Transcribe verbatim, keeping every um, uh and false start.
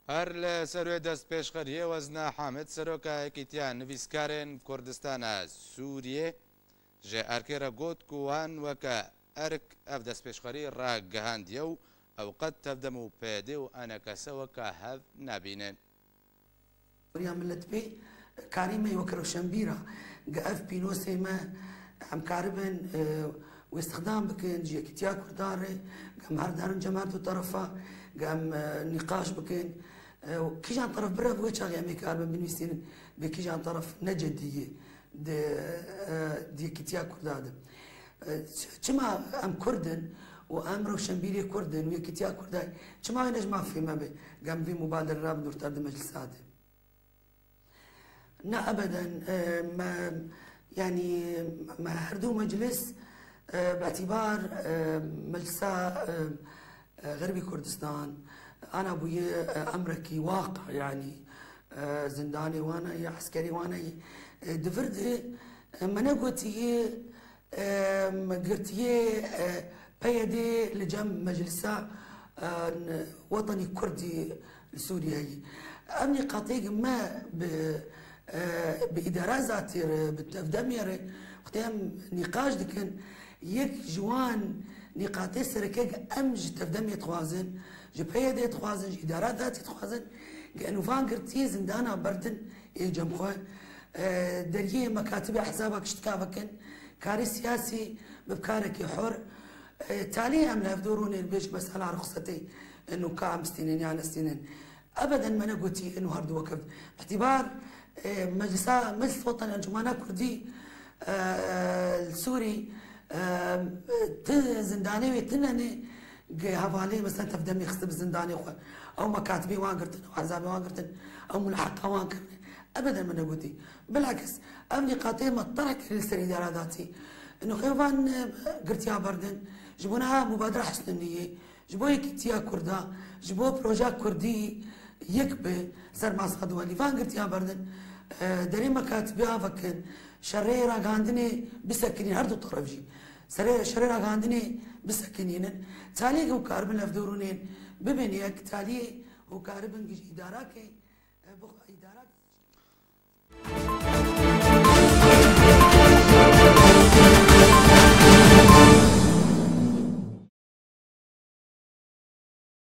Her li ser wê destpêşxeriyê Wezna Hamid, Seroka Yekîtiya Nivîskarên Kurdistana Sûriyê, ji erkê re got ku wan weke erk ev destpêşxerî ragihandiye û ew qet tevdem û P Y D û E N K S weke hev nabînin. Riya millet pê karî me weke rewşenbîra, ge ev pînosê me em karibin, e, wê istixdam bikin, ji yekîtiya Kurdan re, ge em her derin cemaet û terefa, ge em, e, nîqaş bikin. E, û kîjan teref bire, wê çaxê em ê karibin binivîsînin, bê kîjan teref ne cedî ye di, e, di yekîtiya Kurda de. E, ç-, çima em Kurd in û em rewşenbîrê Kurd in û yekîtiya Kurda ye, çima wê ne ji mafê me be, ge em vê mubadere rabin dûrter di meclisa de? Na, ebeden, e, me, yanî, me her du meclis, e, bi îtîbar, e, meclisa, e, e, Xerbî Kurdistan, ana bûye, e, emrekî waqi, yanî, e, zindanê wan e, ya eskerê wan e, e, di vir de, e, me negotiye, e, girtiye, e, P Y D li cem Meclisa, e, Wetanî Kurdî li Sûriyeyê. Ev nîqatê me bi, e, bi îdara zatî re, bi tevdemê re wextê em nîqaş dikin, yek ji wan nîqatê sereke em ji tevdemê dixwazin, ji P Y D dixwazin, ji îdara zatî dixwazin, ke ên van girtiyê zindana berdin ê cem xwe, e, deriyê mekatibê ehzaba kiştika vekin, karê siyasî bi karekî hor, e, talî em li hevdû rûnê bêj mesela ruxsetê, e, nûka em stînin ya nestînin. Ebeden me negotî ên her du wekevin. Bi îtîbar, e, meclisa, Meclis Wetan Encûmena Kurdî, e, li Sûrî, e, ti zindanê wê tune ne, ge hevalê mesela tevdemê xiste bi zindanê xwe. Ew mekatibê wan girtin, ew ezabê wan girtin, ew mulheqa wan kirine. Ebeden me negotî. Bilakis, ev nîqatê me terh kir li ser îdara datî. Ino xêvan, e, girtiya berdin. Ji bona mubadera hesnîniyê. Ji bo yekîtiya Kurda, ji bo proja Kurdî yek bi ser masa duwelî van girtiya berdin, e, derê mekatibiya vekin, şerê ragihandinê bisekinîn her du teref jî. Serê, şerê ragihandinê bisekinînin. Taliyê ku karibin levdorûnên bibin yek, taliyê ku karibin gij îdarakê, e, bu îdarak.